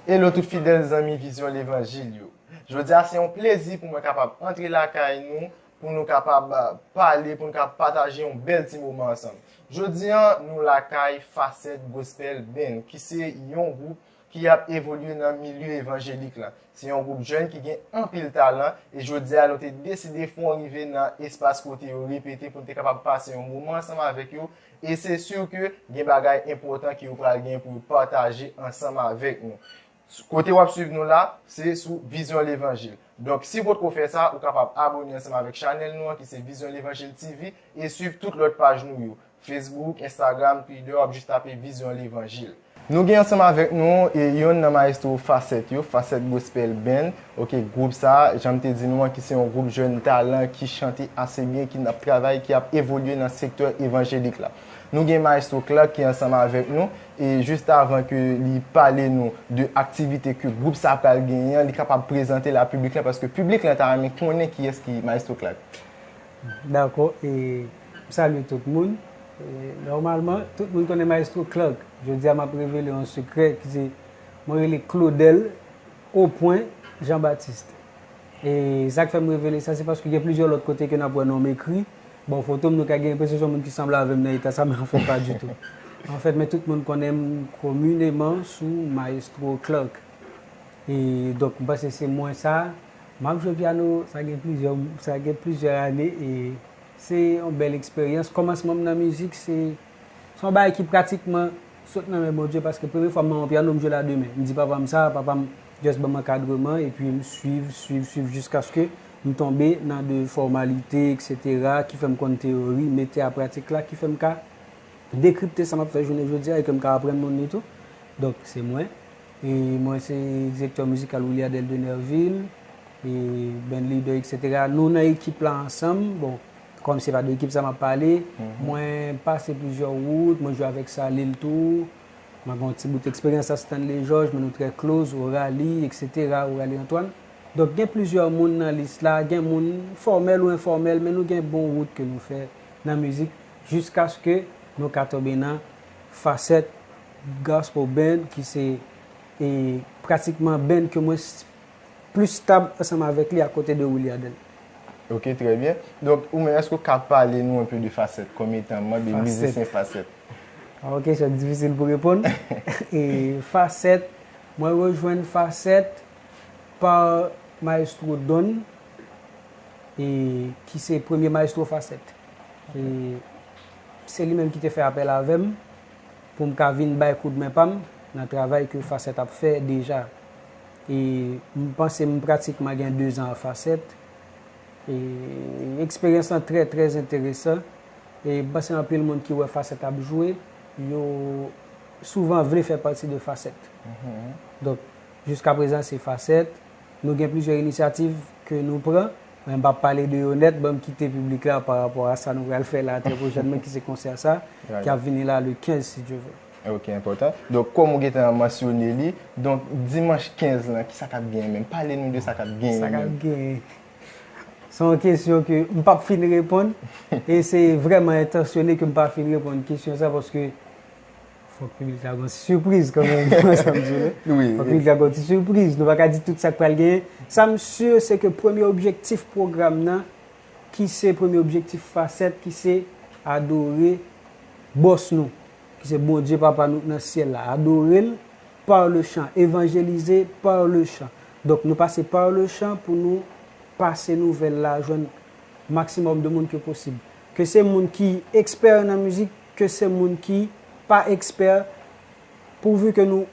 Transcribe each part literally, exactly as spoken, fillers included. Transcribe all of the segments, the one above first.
Hello tout fidèl zanmi Vizyon Levanjil yo. Jodi a se yon plezi pou mwen kapab antre lakay nou, pou nou kapab, ah, pale, pou nou kapab pataje yon bèl ti moman ansanm. Jodi a, nou lakay Facette Gospel Band, ki se yon gwoup ki ap evolye nan milye evanjelik la. Se yon gwoup jèn ki gen anpil talan, e jodi a nou te deside fè yon rive nan espas kote yo repete pou n te kapab pase yon moman ansanm avèk yo, e se si ke gen bagay enpòtan ke yo pral gen pou yo pataje ansanm avèk nou. Kote w ap swiv nou la, se sou Vizyon Levanjil. Donk, si w potko fè sa, ou kapab abòne ansanm avèk chanèl nou an ki se Vizyon Levanjil T V e swiv tout lòt paj nou yo, Facebook, Instagram, Twitter, w ap jis tape Vizyon Levanjil. Nou gen ansanm avèk nou e yonn nan mayestwo Facette yo, Facette Gospel Band. Ok, gwoup sa, jan m te di nou an, ki se yon gwoup jèn talan ki chante ase byen, ki ap travay, ki ap evolye nan sektè evanjelik la. Nou gen mayestwo Clark ki ansanm avèk nou, e jis avan ke li pale nou de aktivite ke gwoup sa pral genyen an, li kapab prezante l a piblik lan, paske piblik lan ta renmen konnen kiyès ki mayestwo Clark. Dakò, e m salye tout moun. E nòmalman, tout moun konnen mayestwo Clark. Jodi a, m ap revele yon sekrè ki se, mwen rele Claudel Opwen Jean Baptiste. E sa k fè m revele sa, se paske gen plizyè lòt kote ke n ap wè non m ekri. Bon, foto m, nou ka gen enpresyon se yon moun ki sanble avè m nan eta sa, men anfèt, pa ditou. Anfèt, men tout moun konnen m komineman sou mayestwo Clark. E donk, m panse se mwen sa. M ap jwe pyano, sa gen plizyè, sa gen plizyè ane, e se yon bèl eksperyans. Kòmansman m nan mizik, se, se yon bagay ki pratikman sot nan men Bondye, paske premye fwa m nan yon pyano, m jwe l a de men. M di papa m sa, papa m just ban m ankadreman, epi m swiv, swiv, swiv, jiskaske m tonbe nan de fòmalite, etsetera, ki fè m konn teyori, mete a pratik la, ki fè m ka dekripte sa m ap fè jounen jodi a e ke m ka aprann moun li tou. Donk, se mwen. E mwen se direktè mizikal Williadel de Nerville, e band leader, etsetera. Nou nan ekip la ansanm. Bon, kòm se pa de ekip sa m ap pale, mwen pase plizyè wout, mwen jwe avèk Salil tou. Mwen gen yon ti bout eksperyans ak Stanley Georges, men nou trè close, Orali, etsetera, Orali Antoine. Donk, gen plizyè moun nan lis la, gen moun fòmèl ou enfòmèl, men nou gen bon wout ke nou fè nan mizik, jiskaske nou ka tonbe nan Facette Gospel Band, ki se, e, pratikman band ke mwen s-, plis stab ansanm avèk li akote de Williadel. Ok, trè byen. Donk, ou menm, èske w ka pale nou enpe de Facette kòm etan manm e mizisyen Facette? A, yon kesyon difisil pou reponn. E Facette, mwen rejwenn Facette pa mayestwo Don, e ki se premye mayestwo Facette. E se li menm ki te fè apèl avè m pou m ka vin bay koudmen pa m nan travay ke Facette ap fè deja. E m panse m pratikman gen dezan a Facette. E eksperyans lan trè, trè enteresan. E m panse anpil moun ki wè Facette ap jwe, yo souvan vle fè pati de Facette. Donk, jiskaprezan, se Facette. Nou gen plizyè inisyativ ke nou pran. Men m p ap pale de yo nèt, ban m kite piblik la pa rapò a sa nou pral fè la trè pwochènman, ki se konsè sa, ki ap vini la le kenz, si Dye vle. Ok, enpòtan. Donk, kòm ou gentan mansyone li, donk, dimanch kenz lan, kisa k ap genyen menm? Pale nou de sa k ap genyen menm. Sa k ap genyen? Se yon kesyon ke m p ap fin reponn, e se vrèman entansyone ke m pa fin reponn kesyon sa, paske fòk piblik la gon ti sipriz kanmenm, sa m di w la. Wi. Fòk piblik la gon ti sipriz. Nou pa ka di tout sa k pral genyen. Sa m si, se ke premye objektif pwogram nan, ki se premye objektif Facette, ki se adore bòs nou, ki se Bondye Papa nou k nan syèl la. Adore l par le chant, évangéliser par le chant. Donk, nou pase par le chant pou nou pase nouvèl la, jwenn maksimòm de moun ke posib. Ke se moun ki ekspè nan mizik, ke se moun ki pa ekspè, pouvi ke nou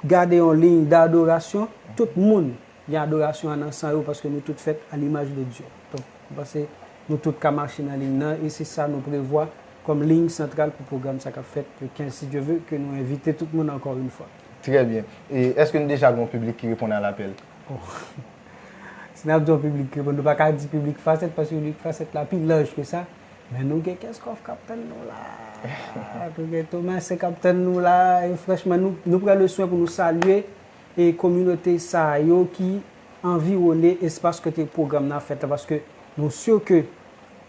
gade yon liy dadorasyon, tout moun gen adorasyon an nan san yo, paske nou tout fèt à l'image de Dieu. Donk, m panse nou tout ka mache nan liy nan, e se sa nou prevwa kòm liy santral pou pwogram sa k ap fèt le kenz, si Dye ve, ke nou envite tout moun ankò yon fwa. Trè byen. E èske nou deja gen yon piblik ki reponn a lapèl? Oh. Si n ap di yon piblik ki reponn, nou pa ka di piblik Facette, paske piblik Facette la pi laj ke sa. Men nou gen Kenskòf k ap tann nou la. Nou gen Tomasen k ap tann nou la. E franchman, nou, nou pran le swen pou nou salye e kominote sa yo ki anviwone espas kote pwogram nan ap fèt la, paske nou si ke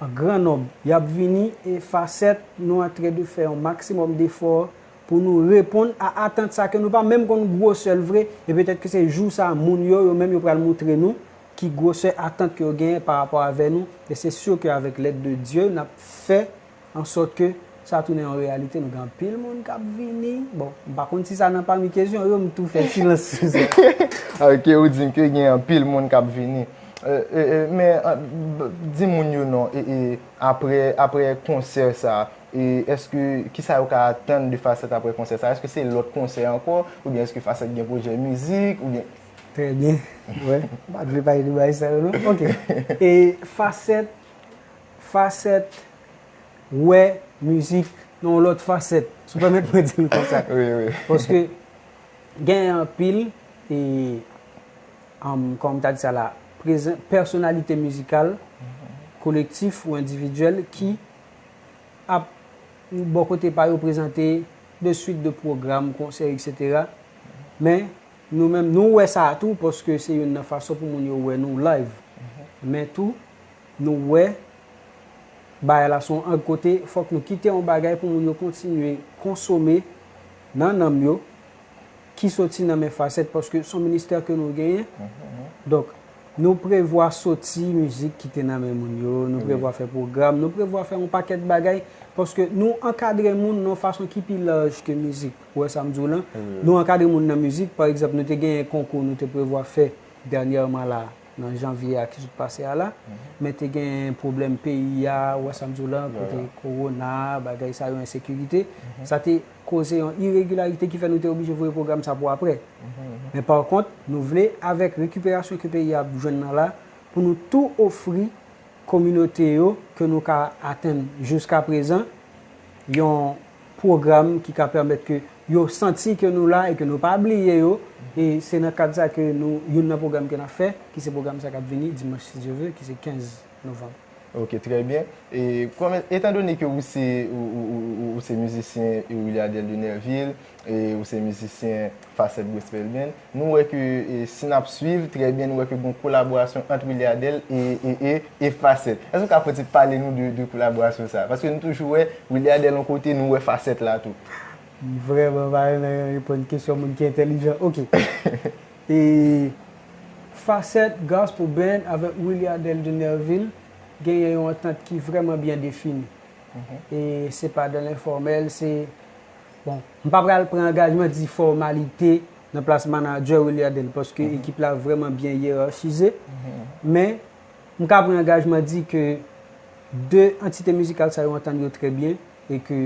an gran nonb y ap vini, e Facette, nou antren de fè yon maksimòm defò pou nou reponn a atant sa ke nou pa menm konn gwosè l vre, e petèt ke se jou sa a, moun yo, yo menm, yo pral moutre nou ki gwosè atant ke yo genyen pa rapò avè nou, e se si ke avèk lèd de Dye, n ap fè an sòt ke sa tounen yon reyalite. Nou gen anpil moun k ap vini. Bon, m pa konn si sa nan pami kesyon yo, m tou fè silans sou sa. Ok, ou di m ke gen anpil moun k ap vini. E, e, e, men, an, b- di moun yo non, e, e, apre, apre konsè sa, e, èske, kisa yo ka atann de Facette apre konsè sa? Èske se lòt konsè ankò? Oubyen èske Facette gen pwojè mizik? Oubyen Trè byen. Wè, m pa t vle pale de bagay sa yo non. Ok. E Facette, Facette wè mizik nan yon lòt fasèt, si w pèmèt mwen di l konsa. Wi, wi. Paske gen anpil, e, um, kòman m ta di sa la, prezen- pèsonalite mizikal, kolektif ou endividyèl ki ap, bò kote pa yo, prezante de swit de pwogram, konsè, etsetera. Men, nou menm, nou wè sa a tou, paske se youn nan fason pou moun yo wè nou live. Men tou, nou wè bagay la se yon ang kote, fòk nou kite yon bagay pou moun yo kontinye konsome nan nanm yo, ki soti nan men Facette, paske se yon ministè ke nou genyen. Donk, nou prevwa soti mizik ki te nan men moun yo, nou prevwa fè pwogram, nou prevwa fè yon pakèt bagay, paske nou ankadre moun nan yon fason ki pi laj ke mizik. Ou wè sa m di w lan? Nou ankadre moun nan mizik, pa egzanp, nou te genyen konkou nou te prevwa fè dènyèman la, nan janvye a ki sot pase a la, men te gen pwoblèm peyi a, ou wè sa m di w lan, kote kowona, bagay sa yo, ensekirite. Sa te koze yon iregilarite ki fè nou te oblije voye pwogram sa pou aprè. Men pa kont, nou vle, avèk rekiperasyon ke peyi a ap jwenn nan la, pou nou tou ofri kominote yo ke nou ka atenn jiska prezan, yon pwogram ki ka pèmèt ke yo santi ke nou la e ke nou pa bliye yo. E se nan kad sa ke nou, youn nan pwogram ke n ap fè, ki se pwogram sa k ap vini dimanch, si Dye ve, ki se kenz novanm. Ok, trè byen. E kòm, etandone ke ou se, ou, ou, ou, ou, ou se mizisyen e Williadel de Nervil, e ou se mizisyen Facette Gospel Band, nou wè ke, e, si n ap swiv trè byen, nou wè ke gen yon kolaborasyon ant Williadel e, e, e, e Facette. Èske w ka fè ti pale nou de, de kolaborasyon sa a? Paske nou toujou wè Williadel yon kote, nou wè Facette la tou. M vrèman pa renmen reponn kesyon moun ki entèlijan. Ok. E Facette Gospel Band avèk Williadel de Nervil genyen yon antant ki vrèman byen defini. E se pa dan lenfòmèl, se, bon, m pa pral pran angajman di fòmalite nan plas manadjè Williadel, paske ekip la vrèman byen yerachize. Men, m ka pran angajman di ke de antite mizikal sa yo antann yo trè byen e ke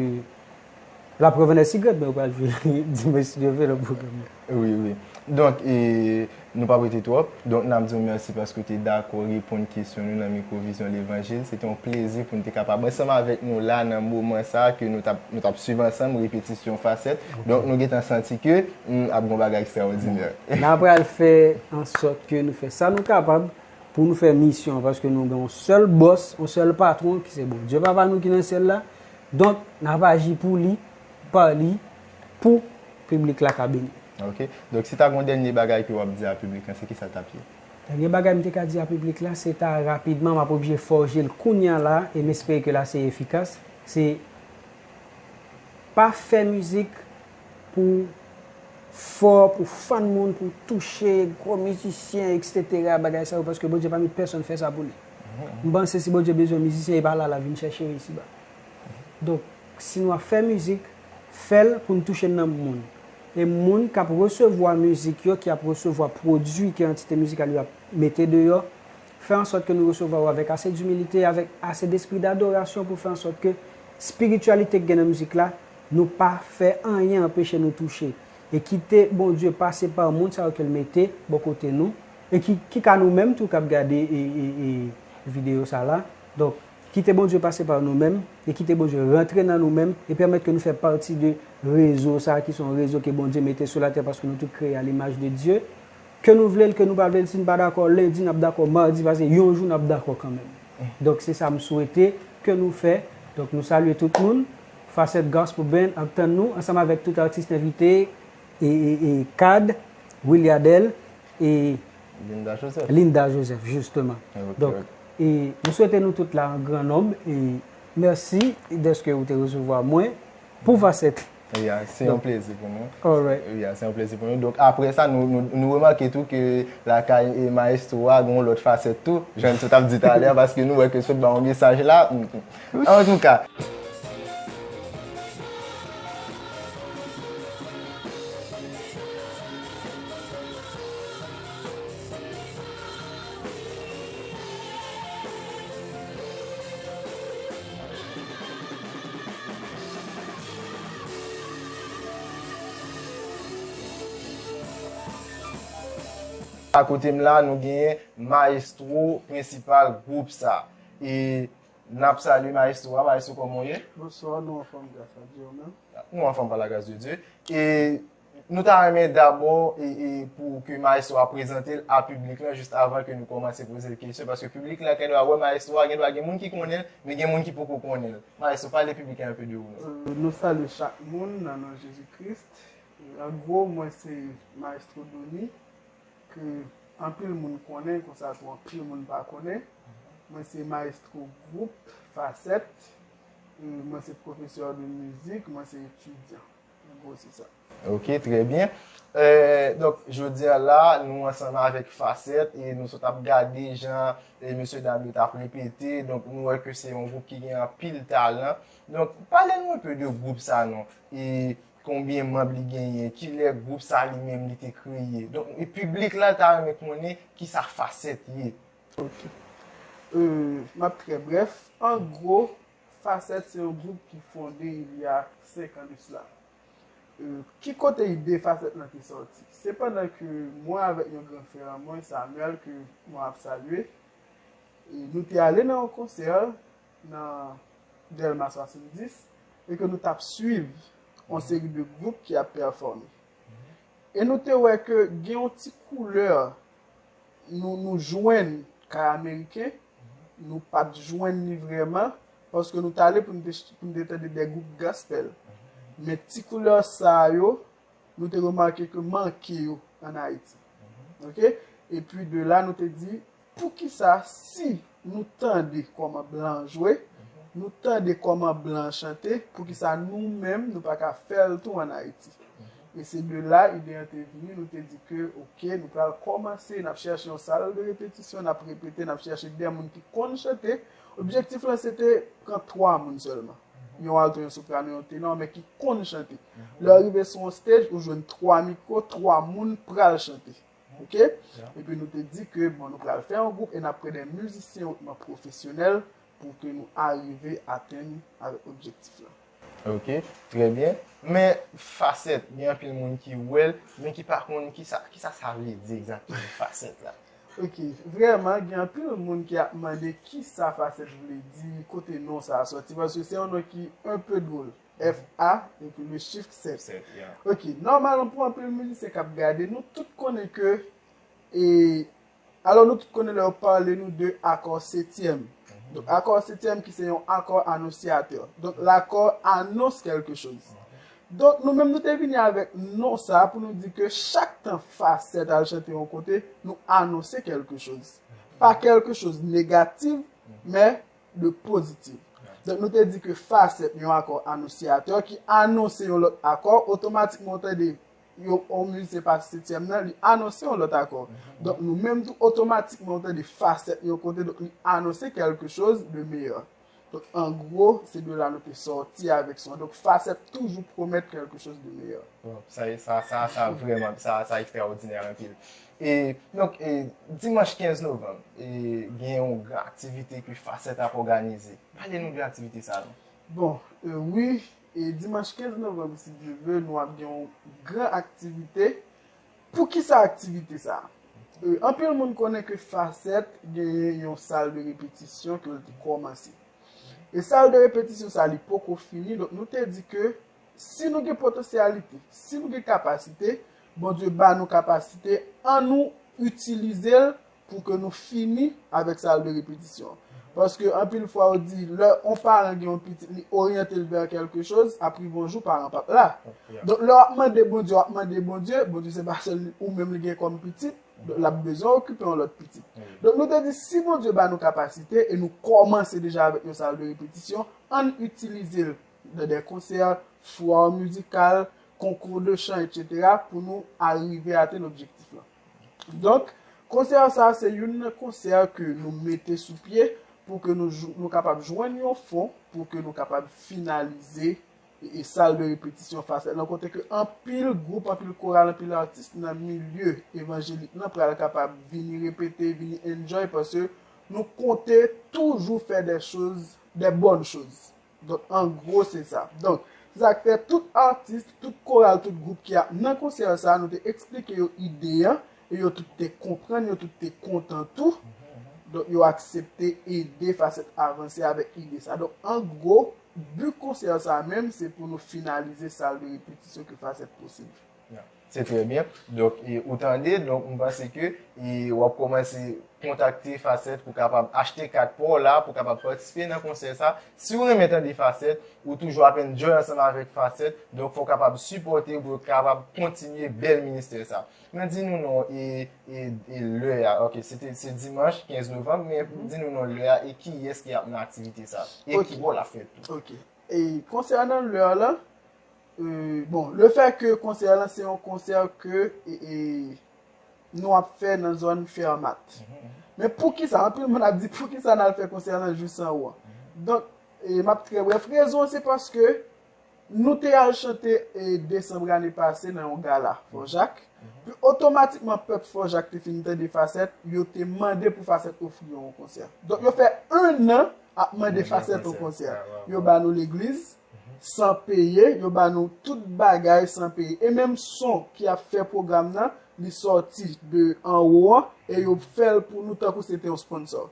la preuve en est si grande, men yo pral jwe dimanch si Dye ve nan pwogram nan. Wi, wi. Donk, e, nou p ap rete twòp. Donk, n ap di w mèsi paske w te dakò reponn kesyon nou nan Mikwo Vizyon Levanjil. Se te yon plezi pou n te kapab ansanm avèk nou la nan moman sa a ke nou t ap, nou t ap swiv ansanm repetisyon Facette. Donk, nou gentan santi ke, hmm, ap gen yon bagay ekstraòdinè. N a pral fè an sòt ke nou fè sa nou kapab pou nou fè misyon an, paske nou gen yon sèl bòs, yon sèl patwon, ki se Bondye Papa nou ki nan syèl la. Donk, n ap aji pou li, pa li, pou piblik la ka beni. Ok. Donk, si ta gen yon dènye bagay ke w ap di a piblik lan, se kisa t ap ye? Dènye bagay m te ka di a piblik la, se ta rapidman, m ap oblije fòje l kounye a la, e m espere ke l ase efikas, se pa fè mizik pou fò, pou fann moun, pou touche gwo mizisyen, etsetera, bagay sa yo, paske Bondye pa met pèsonn fè sa pou li. M panse si Bondye bezwen mizisyen, e pa la l a vin chèche yo isiba. Donk, si nou ap fè mizik, fè l pou n touche nanm moun. E moun k ap resevwa mizik yo, ki ap resevwa pwodui ke antite mizikal yo ap mete deyò, fè an sòt ke nou resevwa yo avèk ase dimilite, avèk ase despri dadorasyon pou fè an sòt ke espirityalite k gen nan mizik la, nou pa fè anyen anpeche nou touche. E kite Bondye pase pa moun sa yo ke l mete bò kote nou, e ki, ki ka nou menm tou k ap gade e, e, e videyo sa la. Donk, kite Bondye pase pa nou menm, e kite Bondye rantre nan nou menm, e pèmèt ke nou fè pati de rezo sa a, ki se yon rezo ke Bondye mete sou latè, paske nou tout kreye a limaj de Dye. Ke nou vle l, ke nou pa vle l, si n pa dakò lendi, n ap dakò madi, paske yon jou n ap dakò kanmenm. Donk, se sa m swete ke nou fè. Donk, nou salye tout moun. Facette Gospel Band ap tann nou, ansanm avèk tout atis envite, e, e, e Kad, Williadel, e Linda Joseph. Linda Joseph, jisteman. Ok, donk, ok. E nou swete nou tout la an gran nonb, e mèsi dèske ou te resevwa mwen pou Facette. Ya, se yon plezi pou nou. Alright. Ya, se yon plezi pou nou. Donk, apre sa, nou, nou, nou remake tou ke lakay e maestro a gen yon lòt fasèt tou, jan nou t ap di talè a, paske nou wè ke sot ba yon mesaj la. Antouka. Akote m la, nou genyen mayestwo prensipal gwoup sa. E n ap salye mayestwo a. Mayestwo, kòman w ye? Bonswa, nou anfòm, gras a Dye, ou menm? Nou anfòm, pa la grâce de Dieu. E nou ta renmen dabò e, e pou ke mayestwo a prezante l a piblik la, jis avan ke nou kòmanse poze l kesyon, paske piblik la gendwa wè mayestwo a, gendwa gen moun ki konnen l, men gen moun ki poko konnen l. Mayestwo, pale piblik la enpe de ou non. Euh, nou salye chak moun nan non Jezi Kris. An gwo, mwen se Mayestwo Dony, ke anpil moun konnen, konsa tou anpil moun pa konnen. Mwen se mayestwo gwoup Fasèt. E mwen se pwofesè de mizik, mwen se etidyan. An gwo, se sa. Ok, trè byen. Euh, donk, jodi a la, nou ansanm avèk Fasèt e nou sot ap gade jan e mesye dam yo t ap repete. Donk, nou wè ke se yon gwoup ki gen anpil talan. Donk, pale nou enpe de gwoup sa non. E konbyen manm li genyen, kilè gwoup sa li menm li te kreye. Donk, e piblik la ta renmen konnen kisa Fasèt ye. Ok. Euh, m ap trè brèf. An gwo, Fasèt se yon gwoup ki fonde il y a senk an de sila. Euh, ki kote ide Fasèt lan te sòti? Se pandan ke mwen avèk yon gran frè an mwen, Samuel, ke mwen ap salye, e nou te ale nan yon konsè nan Dèlma swasanndis, e ke nou t ap swiv yon seri de gwoup ki ap pèfòme. E nou te wè ke gen yon ti koulè nou, nou jwenn kay ameriken, nou pa t jwenn li vrèman, paske nou t ale pou n te, pou n te tande de gwoup gospel. Men ti koulè sa yo, nou te remake ke manke yo ann Ayiti. Ok? Epi de la, nou te di, poukisa si nou tande kòman blan jwe, nou tande kòman blan chante, poukisa nou menm, nou pa ka fè l tou ann Ayiti? E se de la, ide an te vini, nou te di ke, ok, nou pral kòmanse, n ap chèche yon sal de repetisyon, n ap repete, n ap chèche de moun ki konn chante. Objektif lan, se te pran twa moun sèlman. Yon alto, yon soprano, yon tenò, men ki konn chante. Lè w rive sou yon stage, ou jwenn twa mikwo, twa moun pral chante. Ok? Epi nou te di ke, bon, nou pral fè yon gwoup e n ap pran de mizisyen otman pwofesyonèl pou ke nou arive atenn avèk objektif lan. Ok, trè byen. Men Fasèt, gen anpil moun ki wè l, men ki pa konn kisa, kisa sa vle di egzakteman Fasèt la. Ok, vrèman, gen anpil moun ki ap mande kisa Fasèt vle di, kote non sa a sòti, paske se yon non ki un peu drôle. F A, epi le chiffre sept. Sept, yeah. Ok, nòmalman pou anpil mizisyen k ap gade, nou tout konnen ke, e, alò nou tout konnen lè yo pale nou de akò setyèm. Donk, akò setyèm ki se yon akò anonsyatè. Donk, l'accord annonce quelque chose. Donk, nou menm nou te vini avèk non sa a pou nou di ke chak tan Fasèt al chante yon kote, nou anonse quelque chose. Pa quelque chose negatif, men de pozitif. Donk, nou te di ke Fasèt yon akò anonsyatè ki anonse yon lòt akò, otomatikman ou tande yon, yon mizisyen pase setyèm nan, li anonse yon lòt akò. Donk, nou menm tou, otomatikman ou tande Fasèt yon kote, donk li anonse quelque chose de meilleur. Donk, an gwo, se de la nou te sòti avèk son. Donk, Fasèt toujou pwomèt quelque chose de meilleur. Bon, sa, sa, sa, sa vrèman, sa, sa ekstraòdinè anpil. E, donk, e, dimanch kenz novanm, e, gen yon gran aktivite ke Fasèt ap òganize. Pale nou de aktivite sa non. Bon, e, wi, e dimanch kenz novanm, si Dye vle, nou ap gen yon gran aktivite. Poukisa aktivite sa a? E, anpil moun konnen ke Fasèt genyen yon sal de repetisyon ke l te kòmanse. E sal de repetisyon sa a, li poko fini, donk nou te di ke si nou gen potansyalite, si nou gen kapasite, Bondye ba nou kapasite, ann nou itilize l pou ke nou fini avèk sal de repetisyon. Paske anpil fwa yo di, lè yon paran gen yon pitit, li oryante l vè quelque chose, apre yon jou, paran p ap la. Donk, lè w ap mande Bondye, w ap mande Bondye, Bondye se pa sèl ou menm li gen kòm pitit, donk l ap bezwen okipe yon lòt pitit. Donk, nou te di, si Bondye ba nou kapasite e nou kòmanse deja avèk yon sal de repetisyon, ann itilize l dans des concerts, foire musicale, concours de chant, et cetera, pou nou arive atenn objektif la. Donk, konsè sa se youn nan konsè ke nou mete sou pye pou ke nou, jou- nou kapab jwenn yon fon, pou ke nou kapab finalize e, e sal de repetisyon Facette lan, kote ke anpil gwoup, anpil koral, anpil atis nan milye evanjelik lan pral kapab vini repete, vini enjoy, paske nou konte toujou fè de choz, de bòn choz. Donk, an gwo, se sa. Donk, se sa k fè tout atis, tout koral, tout gwoup ki ap nan konsè sa, nou te eksplike yo ide an, e yo tout te konprann, yo tout te kontan tou. Donk, yo aksepte ede Facette avanse avèk ide sa. Donk, an gwo, bi konsè sa menm, se pou nou finalize sal de repetisyon ke Facette posede. Se trè byen. Donk, e, ou tande, donk, m panse ke e, w ap kòmanse kontakte Facette pou kapab achte kat pa w la, pou kapab patisipe nan konsè sa. Si w renmen tande Facette, ou toujou ap enjoy ansanm avèk Facette, donk fò w kapab sipòte pou w kapab kontinye bèl ministè sa. Men di nou non, e, e, e lè a, ok, se te, se dimanch kenz novanm, men di nou non lè a e kiyès ki ap nan aktivite sa, e ki bò l ap fèt tou. Ok. E konsènan lè la, e, bon, le fè ke konsè lan se yon konsè ke e, e, nou ap fè nan zòn Fèmat. Men poukisa, anpil moun ap di poukisa n al fè konsè lan jis anwo a. Donk, e, m ap trè brèf. Rezon se paske nou te al chante e, desanm ane pase nan yon gala Fò Jak. Pi otomatikman pèp Fò Jak te fin tande Facette, yo te mande pou Facette ofri yo yon konsè. Donk yo fè enn an ap mande Facette yon konsè. Yo ba nou legliz san peye, yo ba nou tout bagay san peye. E menm son ki ap fè pwogram nan, li sòti de anwo an, e yo fè l pou nou tankou se te yon sponsò.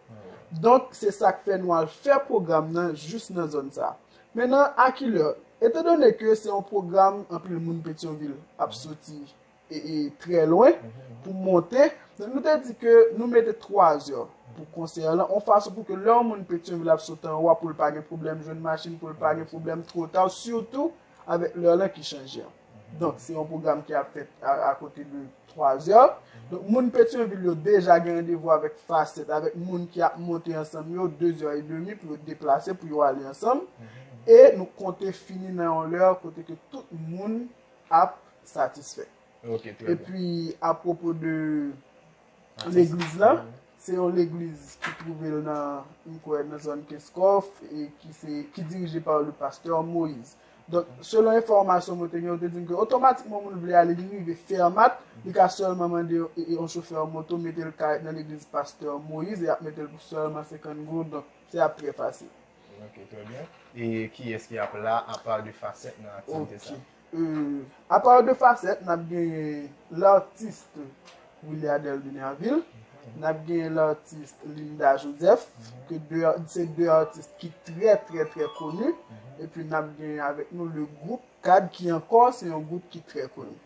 Donk, se sa k fè nou al fè pwogram nan jis nan zòn sa. Mennen a kilè, etandone ke se yon pwogram anpil moun Petyonvil ap soti e, e trè lwen pou monte, donk nou te di ke nou mete twa zè pou konsè lan, yon fason pou ke lè yon moun Petyonvil ap soti anwo a, pou l pa gen pwoblèm jwenn machin, pou l pa gen pwoblèm twò ta, sitou avèk lè lan ki chanje an. Donk, se yon pwogram ki ap fèt a, a konte de twa zè. Donk, moun Petyonvil yo deja gen randevou avèk Facette, avèk moun ki ap monte ansanm yo, de zè edmi pou yo deplase, pou yo ale ansanm. E nou konte fini nan yon lè kote ke tout moun ap satisfè. Ok, trè byen. Epi, apwopo de legliz la, se yon legliz ki twouve l nan, m kwè, nan zòn Kenskòf, e ki se, ki dirije pa le pastè Moïse. Donk, selon enfòmasyon mwen te gen, yo te di m ke otomatikman moun vle ale, li rive Fèmat, li ka sèlman mande e, e, yon chofè moto mete l kay nan legliz pastè Moïse, e ap mete l pou sèlman senkant goud, donk se ap trè fasil. Ok, trè byen. E kiyès ki ap la, apa de Facette nan aktivite sa? Ok. Euh, apa de Facette, n ap genyen latis Williadel Denervil, n ap genyen latis Linda Joseph, ke de, se de atis ki trè, trè, trè koni, epi n ap genyen avèk nou le gwoup Kad ki ankò se yon gwoup ki trè koni.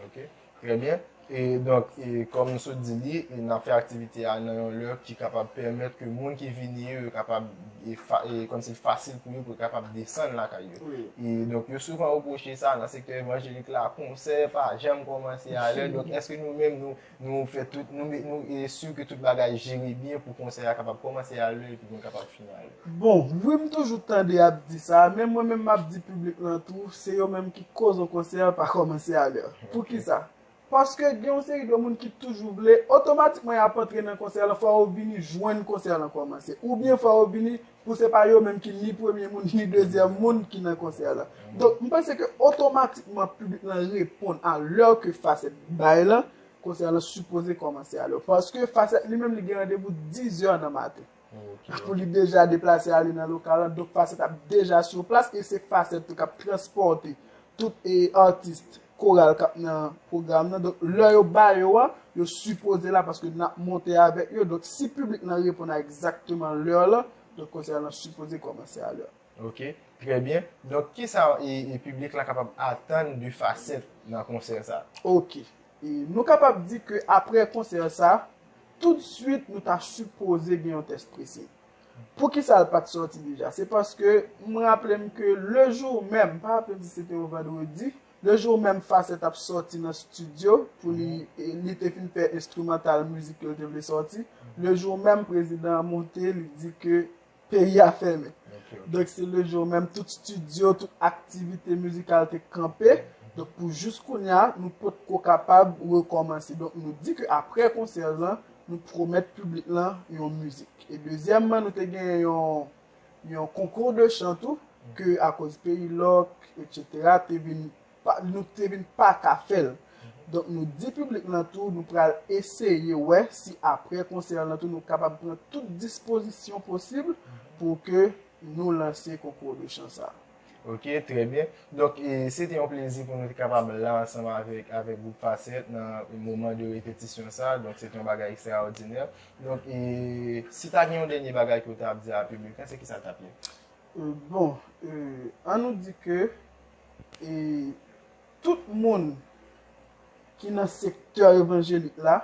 Ok, trè byen. E donk, e, kòm nou sot di li, e, n ap fè aktivite a nan yon lè ki kapab pèmèt ke moun ki vini yo, yo kapab, e, fa, e, kòmsi fasil pou yo, pou yo kapab desann lakay yo. Wi. E donk, yo souvan repwoche sa nan sektè evanjelik la, konsè pa janm kòmanse a lè. Donk, èske nou menm, nou, nou fè tout, nou, nou e si ke tout bagay jere byen pou konsè a kapab kòmanse a lè epi pou l kapab fini a lè? Bon, wi, m toujou tande y ap di sa, men mwen menm m ap di piblik lan tou, se yo menm ki koz yon konsè pa kòmanse a lè. Poukisa? Paske gen yon seri de moun ki toujou vle, otomatikman y ap antre nan konsè lan, fò yo vini jwenn konsè lan kòmanse. Oubyen fò yo vini pou se pa yo menm ki ni premye moun, ni dezyèm moun ki nan konsè lan. Donk, m panse ke otomatikman piblik lan reponn a lè ke Facette bay lan, konsè lan sipoze kòmanse a lè. Paske Facette li menm li gen randevou dizè nan maten. Pou li deja deplase ale nan lokal lan, donk Facette ap deja sou plas e se Facette tou k ap transpòte tout e atis koral k ap nan pwogram nan. Donk, lè yo ba yo a, yo sipoze la paske n ap monte avèk yo. Donk, si piblik lan reponn a egzakteman lè lan, donk konsè lan sipoze kòmanse a lè. Ok, trè byen. Donk, kisa e, e piblik lan kapab atann de Facette nan konsè sa? Ok. E nou kapab di ke apre konsè sa, toutswit nou ta sipoze gen yon tès prese. Poukisa l pa t sòti deja? Se paske m raple m ke le jou menm, m pa raple m si se te yon vandredi, le jou menm Facette ap sòti nan estidyo pou li, e, li te fin fè enstrimantal mizik ke l te vle sòti. Le jou menm, prezidan an monte, li di ke peyi a fèmen. Donk, se le jou menm, tout estidyo, tout aktivite mizikal te kanpe. Donk, pou jis kounye a, nou potko kapab rekòmanse. Donk, nou di ke apre konsè lan, nou pwomèt piblik lan yon mizik. E dezyèmman, nou te gen yon, yon konkou de chan tou, ke akoz peyi lòk, etsetera, te vin pa, nou te vin pa ka fè l. Donk, nou di piblik lan tou, nou pral eseye wè si apre konsè lan tou, nou kapab pran tout dispozisyon posib pou ke nou lanse konkou de chan sa. Ok, trè byen. Donk, e, se te yon plezi pou nou te kapab la ansanm avèk, avèk gwoup Facette nan moman de repetisyon sa. Donk, se te yon bagay ekstraòdinè. Donk, e, si ta gen yon dènye bagay ke w ta ap di a piblik lan, se kisa l t ap ye? E, bon, e, an nou di ke e, tout moun ki nan sektè evanjelik la,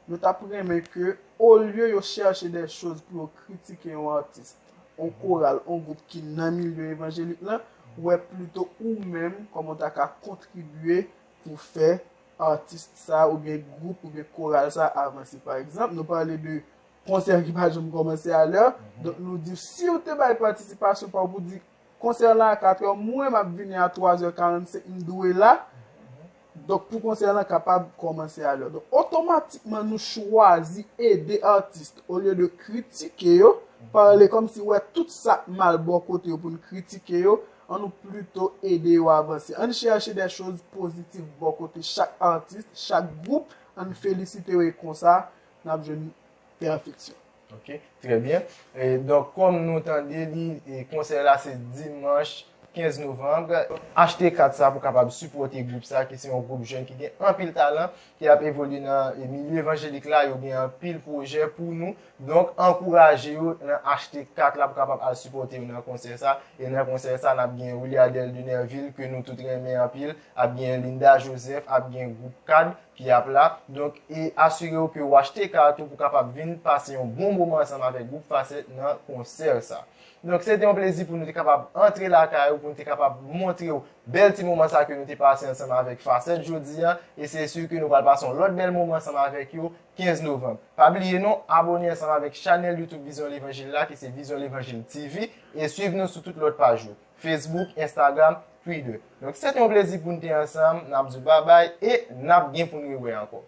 nou t ap renmen ke, olye yo chèche de choz pou yo kritike yon atis, yon koral, yon gwoup ki nan milye evanjelik lan, wè plito ou menm kòman w ta ka kontribye pou fè atis sa oubyen gwoup oubyen koral sa avanse. Pa egzanp, nou pale de konsè ki pa janm kòmanse alè. Donk, nou di, si w te bay patisipasyon pa w pou di, konsè lan a katrè, mwen m ap vini a twazè karannsenk, m dwe la. Donk, pou konsè lan kapab kòmanse alè. Donk, otomatikman, nou chwazi ede atis, olye de kritike yo, pale kòmsi wè tout sa k mal bò kote yo pou n kritike yo, an nou plito ede yo avanse. An chèche de choz pozitif bò kote chak atis, chak gwoup, an felisite yo e konsa, n ap jwenn pèfeksyon. Ok, trè byen. E, donk, kòm nou tande li, e, konsè la se dimanch kenz novanm. Achte kat sa pou kapab sipòte gwoup sa, ki se yon gwoup jèn ki gen anpil talan, ki ap evolye nan, e, milye evanjelik la. Yo gen anpil pwojè pou nou. Donk, ankouraje yo nan achte kat la pou kapab al sipòte yo nan konsè sa. E nan konsè sa, n ap gen Williadel Denervil, ke nou tout renmen anpil, ap gen Linda Joseph, ap gen gwoup kad ki ap la. Donk, e asire w ke w achte kat ou pou kapab vin pase yon bon moman ansanm avèk gwoup Facette nan konsè sa. Donk, se te yon plezi pou nou te kapab antre lakay ou, pou nou te kapab montre w bèl ti moman sa ke nou te pase ansanm avèk Facette jodi a. E se si ke nou pral pase yon lòt bèl moman ansanm avèk yo kenz novanm. Pa bliye non, abòne ansanm avèk chanèl YouTube Vizyon Levanjil la, ki se Vizyon Levanjil T V, e swiv nou sou tout lòt paj yo, Facebook, Instagram, Twitter. Donk, se te yon plezi pou n te ansanm. N ap di w babay e n ap gen pou n rewè ankò.